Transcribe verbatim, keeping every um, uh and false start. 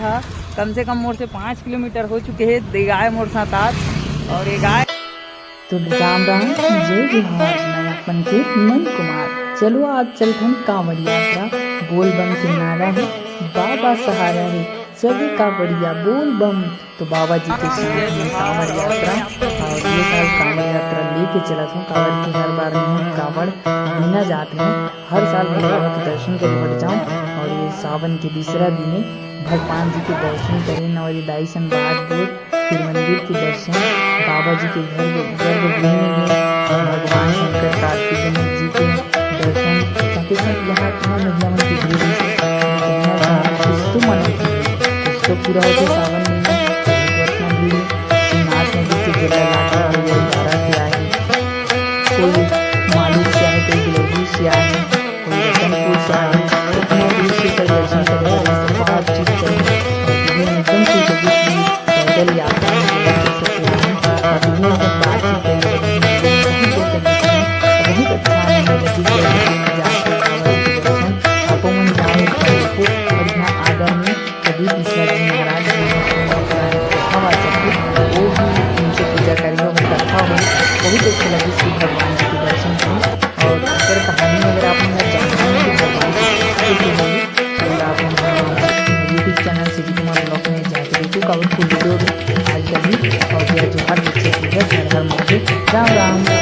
कम से कम मोर से पाँच किलोमीटर हो चुके हे, दे गाय मोर साथ आज। और ये गाय तो राम राम, जय जोहार, मैं अपन के नंद कुमार। चलो आज चलथन कांवड़ यात्रा, बोल बम के नारा हे, बाबा सहारा हे, चले कांवड़िया बोल बम। तो बाबा जी के साथ में कांवड़ यात्रा, और ये साल कांवड़ यात्रा लेके चलत हूँ, काबर कि हर बार मैं कांवड़ बिना जात हूँ, हर साल मैं बाबा के दर्शन करे बर जाऊँ। और ये सावन के दूसरा दिन हे, भगवान जी के दर्शन करेन और ये दाई संग बात बोल, फिर मंदिर के दर्शन, बाबा जी के घर गर्भगृह में गए, भगवान शंकर कार्तिक गणेश जी के दर्शन, साथे साथ यहाँ इतना महिला मन के भीड़ हे, इतना सारा कुछ तो मन होथे, कुछ तो पूरा होथे सावन महीना, तो इतना भीड़ हे। शिवनाथ नदी के जल लाके कोई जलधारा से आए, कोई मालूर से आए, कोई गिलौरी से आए, कोई रतनपुर से आए, इतना दूर से कर दर्शन करे बर, बातचीत करे, और दीदी एकदम खुश हो गई कि पैदल यात्रा में गए थे ससुराल, और दीदी एकदम बातचीत करे, बहुत अच्छा आनंद लगी, जाके बाबा जी के दर्शन, आपो मन जाओ, एक बार देखो, और यहाँ आगरा में कभी तीसरा जी महाराज जी ने अपना कथा वाचक थे, वो भी उनसे पूजा करेंगे, वो कथा हो, बहुत अच्छी लगी श्री भगवान जी के दर्शन की। और अगर कहानी अगर आप मन जानना है कि भगवान जी की कैसे होगी, तो आप हमारे YouTube चैनल से जी कुमार ब्लॉग में जाके देखो, काफी फुल वीडियो आज कभी। और जय जोहार, जय छत्तीसगढ़, हर हर महादेव, राम राम।